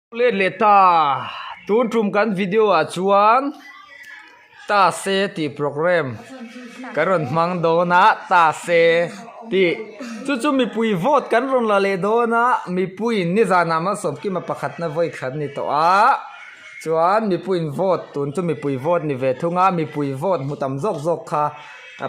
Let leh ta, tun tum kan video ah chuan ta se tih program kan rawn hmang dawn a, ta se tih chu chu mipui vote kan rawn la leh dawn a, mipuiin nizanah malsawmkima pakhatna vawi khat ni tawh a, chuan mipuiin vote tun chu mipui vote ni ve thung a, mipui vote hmu tam zawk zawk kha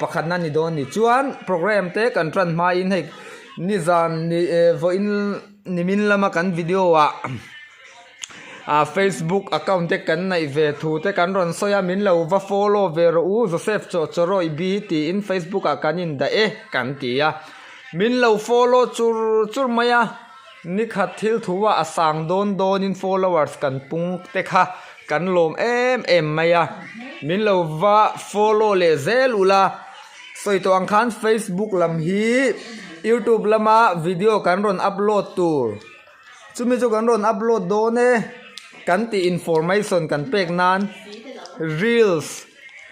pakhatna ni dawn ni chuan program te kan tan hmain hei nizan ni vawiin. Nimin lama kan video ah ah facebook account te kan neih ve thu te kan rawn sawi a min lo va follow ve rawh u Joseph Chawhchawrawi bi tiin facebook ah kan indah e kan ti a min lo follow chur chur mai a nikhat thil thu ah a sang dawn dawn in followers kan pung te kha kan lawm em em mai a min lo va follow leh zel ula. Sawi tawh ang khan Facebook lam hi YouTube lama video kan rawn upload tur chumi chu kan rawn upload dawn e kan tih information kan pek nan reels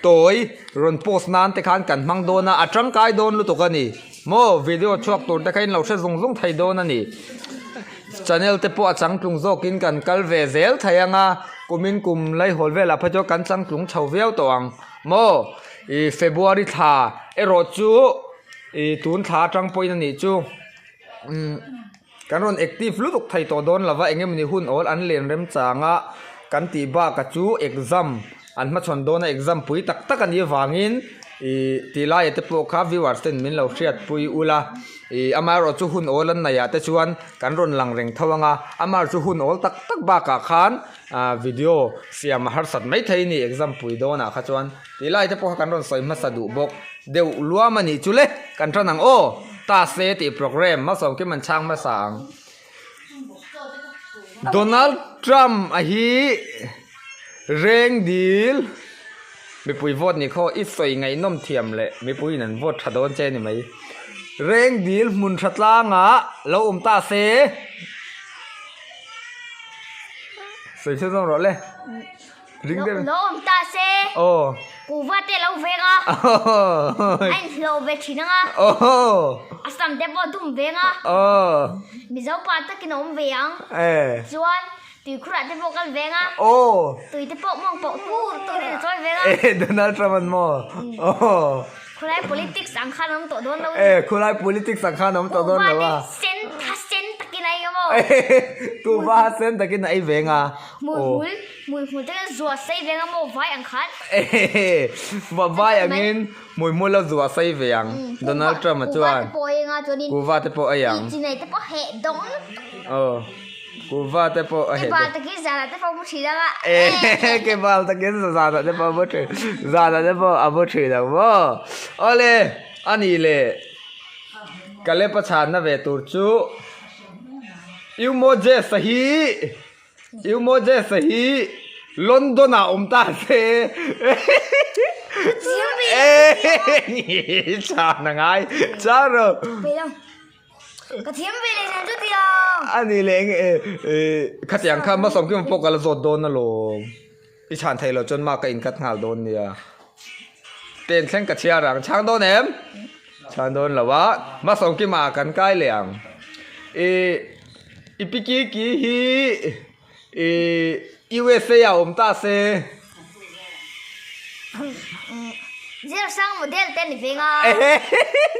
tawi rawn post nan te khan kan hmang dawn a a tangkai dawn lutuk a ni maw video chhuak tur te kha in lo hre zung zung thei dawn a ni channel te pawh a changtlung zawkin kan kal ve zel thei ang a kumin kum laihawl velah phei chuan kan changtlung chho viau tawh ang. Maw? I February thla erawh chu i tun thla atang pawhin a nih chu umm kan rawn active lutuk thei tawh dawn lova eng emawni hun awl an len remchang a kan tih bakah chu exam an hmachhawn dawn a exam pui tak tak a nih avangin i tih laia te pawh kha viewers ten min lo hriatpui ula i amaherawh chu hun awl an neih ah te chuan kan rawn lang reng tho ang a amaherawh chu hun awl tak tak bakah khan. Ah video siam a harsat mai thei ni exam pui dawnah kha chuan tih lai te pawh kha kan rawn sawi hmasa duh bawk deuh luam a nih chu le kan tan ang aw ta se tih program hmasawm kim an chhang hmasa ang Donald Trump a hi reng dil mipui vote ni khaw i sawi ngaihnawm thiam leh mipuiin an vote tha dawn che ni mai reng dil hmun tha tlangah lo awm ta se. Sawi chhun zawng rawh le. Ring deuh. Lo awm ta se. Aw. Kuhva te lo veng a. A inhlawh ve thin ang a. A sam te pawh a dum veng a. Mizo pa takin a awm ve ang. Chuan tuikhurah te pawh kal veng a. Tui te pawh mawng pawh tur turin a chawi veng a. Donald Trump an maw? Khulai politics ang khan awm tawh dawn lo. E khulai politics ang khan awm tawh dawn lo a. Kuhva te sen tha sen takin a ei a maw? Kuhva sen takin a ei veng a. Hmuihmul hmuihmul te khan zuah sei veng a maw vai ang khan. Vai angin hmuihmul a zuah sei ve ang Donald Trump a chuan. Kuhva te pawh a ei ang a chuanin. Kuhva te pawh a ei ang. Tih chi nei te pawh heh dawng. Aw. Kuhva te pawh a heh Ke bal takin zanah te pawh a mu thin ang a. Eh, ke bal takin zanah te pawh a mu thin. Zanah te pawh a mu thin ang maw? Awle, a nih leh Caleb a chhanna ve tur chu U Moses-a hi U Moses-a hi London-ah awm ta se. Eh, chhan a ngai. Chhan rawh. Ka thiam ve leh nen chu tia. A ni leh eng e khatiang kha hmasawm kim pawh ka la zawt dawn alawm. I chhan theih loh chuan mark ka incut nghal dawn nia. Ten thleng ka chhiar ang. Chhang dawn em? Chhang dawn lo a. Hmasawm kima kan kai leh ang. I i pi ki ki hi i USA ah awm ta se. Zir sang model te ni veng a.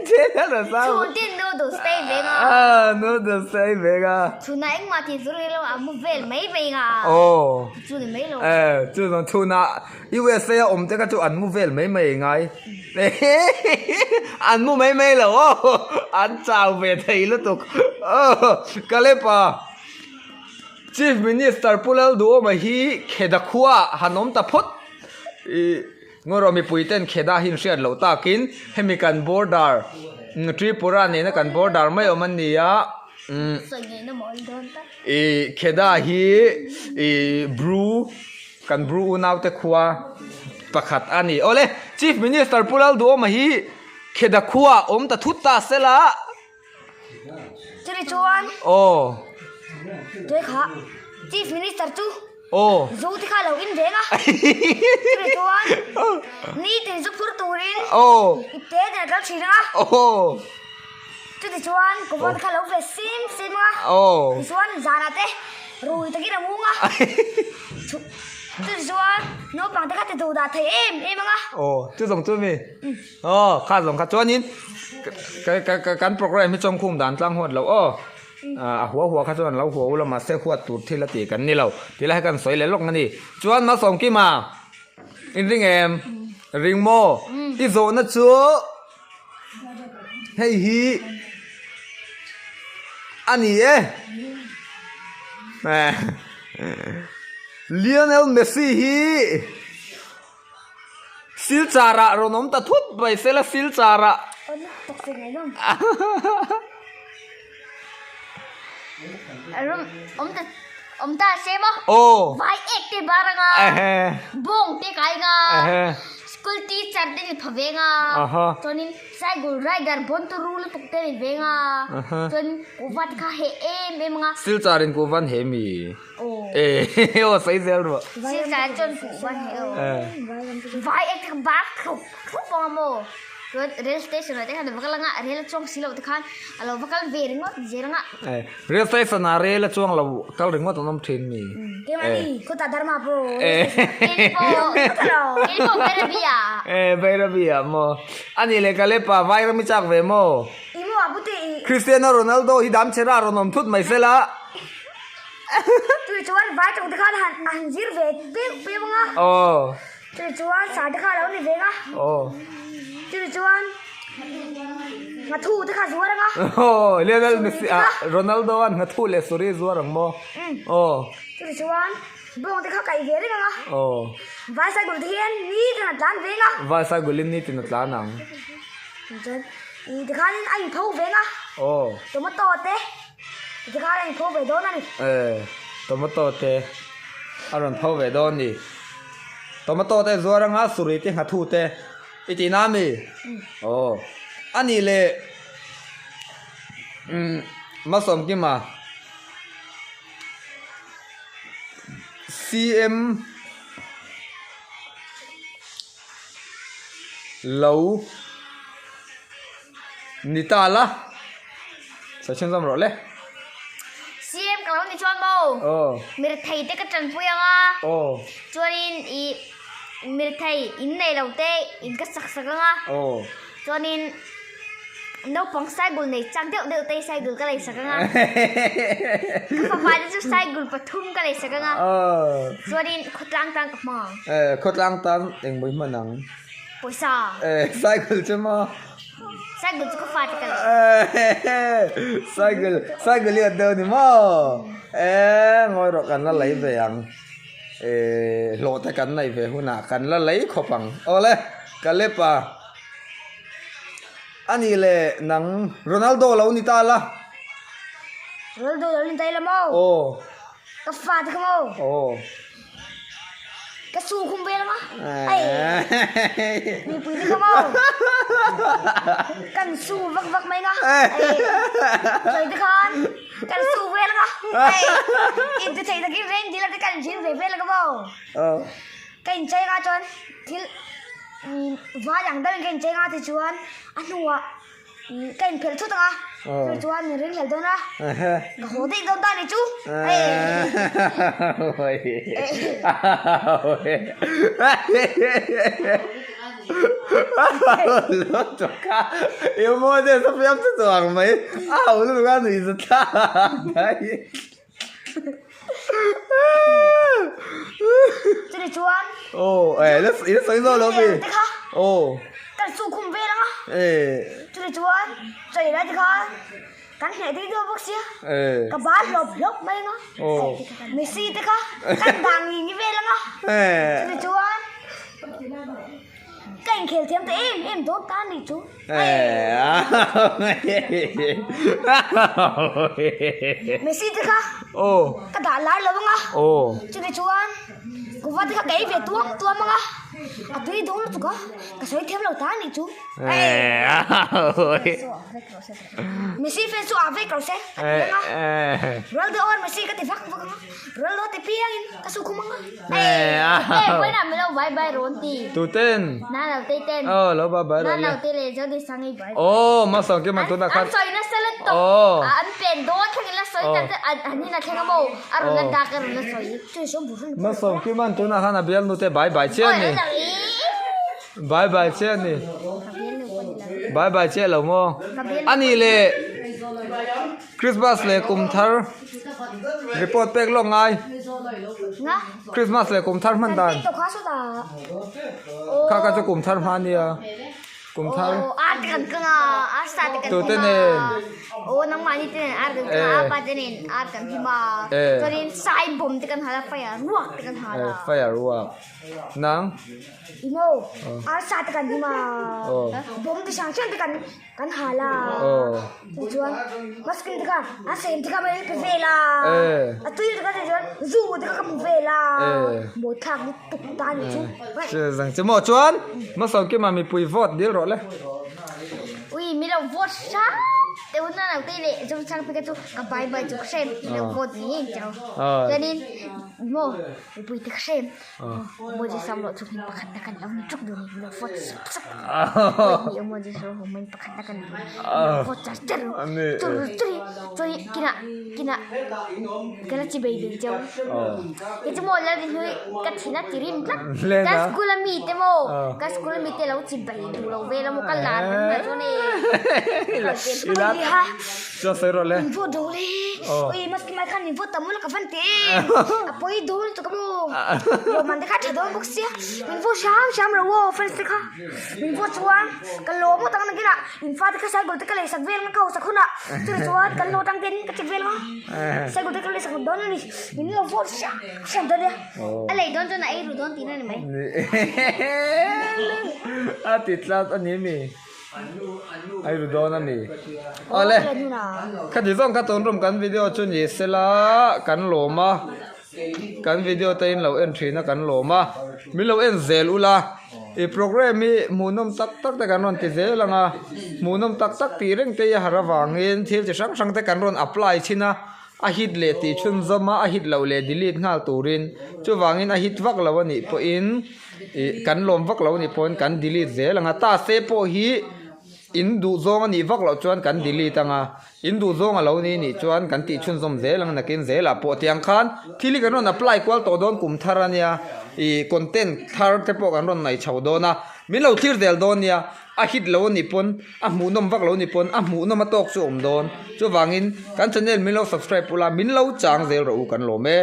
Zir sang. Chhun tin noodles te i veng a. Ah noodles te i veng a. Chhun ah engmah tih tur ilo a mu vel mai mai nga. Aw. Chu ni mai lo. Eh chu zawng chhun ah USA a awm te kha chu an mu vel mai mai ngai. An mu mai mai lo aw. An chau ve thei lutuk. Aw Kalepa. Chief Minister Pu Lalduhawma hi Kheda khuaah han awm ta phawt i Ngawrawh mipui ten Kheda hi an hriat loh takin hemi kan border Tripura nena kan border mai awm an ni a i Kheda hi i Bru kan Bru unaute khua pakhat a ni. Awle Chief Minister Pu Lalduhawma hi Kheda khuaah awm ta thut ta sela. Chumi chuan Aw. Tui kha Chief Minister chu Aw. Zu te kha lo in reng a. Chumi chuan nitin zu phur turin Aw. ipte te a kal thin a. Aw. Chuti chuan kawvan kha lo ve sim sim a. Aw. Tichuan zanah te. Rui takin a ngung a. Chutichuan naupang te kha ti duh dah thei em em ang a. Aw, chu zawng chu mi. Aw, kha zawng kha chuanin kan program hi chawngkhum dan tlang huat loh aw. A hua hua kha chuan an lo hua ula mahse huat tur thil a ti kan ni lo. Ti lai kan sawi leh lawk a ni. Chuan Malsawmkima, in ring em? Ring maw? I zawhna chu. Hei hi a ni e. Lionel Messi hi Silchar ah rawn awm ta thut mai sela Silchar ah. Awm ta se maw? Aw. Vai ek te bar anga. Bawng te kai anga. School teacher te ni pha ve anga. Chuanin cycle rider bawn turu lutuk te ni ve anga. Chuanin kuhva te kha heh em em anga. Silchar in kuhva an heh mi? Aw. Eh aw sawi zel rawh. Silchar chuan kuhva an heh aw. Vai ek te kha bar thlup thlup anga maw? Chuan rail station ah te khan a va kal anga rail a chuang si loh te khan a lo va kal ve ringawt zel anga. Eh rail station ah rail a chuang lo kal ringawt an awm thin mi. Keimahni kawtah Dharma pawh keipawh keipawh Bairabi ah. Eh Bairabi ah maw. Ani leh Kalepa Vairam i chak ve maw. I maw ah pute i. Cristiano Ronaldo hi dam chhera rawn awm thut mai sela. Tui chuan vai tawng te khan han han zir ve peuh peuh anga. Aw. Chumi chuan sa te kha a lo ni veng a. Aw. Chumi chuan nghathu te kha zuar ang a. Aw, Lionel Messi ah Ronaldo an nghathu leh suri zuar ang maw? Aw. Chumi chuan bawng te kha kaih ve reng ang a. Aw. Vai cycle te hian nitin a tlan veng a. Vai cycle in nitin a tlan ang. Chuan i tikhanin a inpho veng a. Aw. Tomato te tikhan a inpho ve dawn a ni. Eh, tomato te a rawn pho ve dawn a ni. Tomato te zuar anga suri te nghathu te i tih na mi? Aw a nih leh umm Malsawmkima CM lo ni ta la sawi chhunzawm rawh le. CM ka lo ni chuan maw? Aw. Mirethei te ka tanpui ang a. Aw. Chuanin i mirethei in nei lo te in ka sak sak ang a. Aw. Chuanin naupang cycle nei chak deuh deuh te cycle ka lei sak ang a. Ka fapa te chu cycle pathum ka lei sak ang a. Aw. Chuanin khawtlang tan ka hmang ang. Eh khawtlang tan engmaw i hman ang? Pawisa. Eh cycle chu maw? Cycle chu ka fate ka lei. Cycle cycle hi a deuh ni maw? Eh ngawi rawh kan la lei ve ang. Eh hlawh te kan nei ve hunah kan la lei khawp ang. Awle ka lep a. Ani le nang Ronaldo lo ni ta la. Ronaldo lo ni ta ila maw? Aw. Ka fate kha maw? Aw. Ka su khum vel ang a. Ei. Mipui te kha maw. Kan su vak vak mai nga. Ei. Sawi te khan kan su vel ang a. Ei. In ti thei takin reng dil te kan zir ve vel ang a maw. Ka inchei nga chuan thil vai ang deuhin ka inchei nga ti chuan a hnuah Ka inphelh thut ang a, chu chuan min ring hlel dawn a, ka haw daih dawn ta ni chu. Chumi chuan thil te kha kan su khum vel ang a, chumi chuan chei lai te kha kan hneh dei deuh bawk sia, ka bal hlawp hlawp mai ang a, Messi te kha kan dah ngi ngi vel ang a, chumi chuan Ka inkhel thiam ta em em dawn ta ni chu. Messi te kha ka dah lar lo ang a. Chumi chuan kuva te kha ka ei ve tuam tuam ang a. A tui dawn lutuk a, ka sawi thiam lo ta ni chu. Messi fan chu a vek lo se a ti ang a. Ronaldo or Messi ka ti vak vak ang a. Ronaldo ti piangin ka su khum ang a. bye bye rawn ti. Tuten? Nanaute ten. Aw lo bye bye rawn le. Nanaute leh Jodi Sangi bye bye. Aw Malsawmkima tunah khan. An sawi nasa lutuk. Aw. An pen dawn thlengin la sawi tak tak an in a thleng a maw a rawn la dak a rawn la sawi. Malsawmkima'n tunah khan a bialnu te bye bye chiah a ni. Bye bye chiah a ni. Bye bye chiah lo maw? A nih leh Christmas leh kum thar report pek lawk ngai. Christmas leh kum thar hman dan. Kha kha chu kum thar hma nia. Kum thar. Tute nen. Eh. Eh fire ruak. Nang. Imo arsa te kan him a bawm ti hrang hrang te kan kan hal a tichuan masking te kha a sem te kha mai pe vel a a tui te kha tichuan zu te kha ka hmu vel a mawi thlak lutuk ta ni chu. Zang che maw chuan Masawkima mipui vote dil rawh le. Ui mi lo vote hrang teuh na lo tei leh Zochang te kha chu ka bai bai chu ka hrem mi lo vote ni chau chuanin maw mipui te ka hrem. Emoji sam loh chu hmun pakhat na kan lo ni ṭuk duh a ni lo vote sap sap ni emoji sam loh hmun pakhat na kan lo ni lo vote char char chur chur hi chuan kinah kinah ka la chi bei ve cheu kei chu maw lal hi ka thin a ti rim tlat ka school a mi te maw ka school a mi te lo chi bei duh lo vel a maw ka lar reng mai chuan e Chuan sawi rawh le. Min vote do le. Ui maski mai khan min vote tam ula ka van ti em. A pawi dawn lutuk a maw. Lawmman te kha tha dawn bawk sia. Min vote hram hram lo aw friends te kha. Min vote chuan ka lawm ngawt ang nakinah in fa te kha cycle te ka lei sak vel ang ka hausak hunah chumi chuan kan lo tang ten ka check vel ang a. Cycle te ka lei sak dawn a ni. Min lo vote hram hram dawn nia. A lei dawn chuan a ei ru dawn tihna ni mai. A ti tlat a ni mi. Ai ru dawn a ni. Awle, khati zawng kha tun rum kan video chu ni sela kan lawm a, kan video te in lo en thin a kan lawm a, min lo en zel ula, i program hi hmuhnawm tak tak te kan rawn ti zel ang a, hmuhnawm tak tak tih reng te hi a har avangin thil chi hrang hrang te kan rawn apply thin a, a hit leh tih chhunzawm a, a hit loh leh delete nghal turin chuvangin a hit vak lo a nih pawhin. Ih kan lawm vak lo nih pawhin kan delete zel ang a, ta se pawh hi in duh zawng a nih vak loh chuan kan delete ang a, in duh zawng a lo ni nih chuan kan tih chhunzawm zel ang nakin zelah pawh tiang khan thil hi kan rawn apply kual tawh dawn kum thar a nia ih content thar te pawh kan rawn nei chho dawn a, min lo thlir zel dawn nia a hit lo a nih pawn a hmuhnawm vak lo nih pawn a hmuhnawm a tawk chu a awm dawn chuvangin kan channel min lo subscribe ula min lo chang zel rawh u kan lawm e.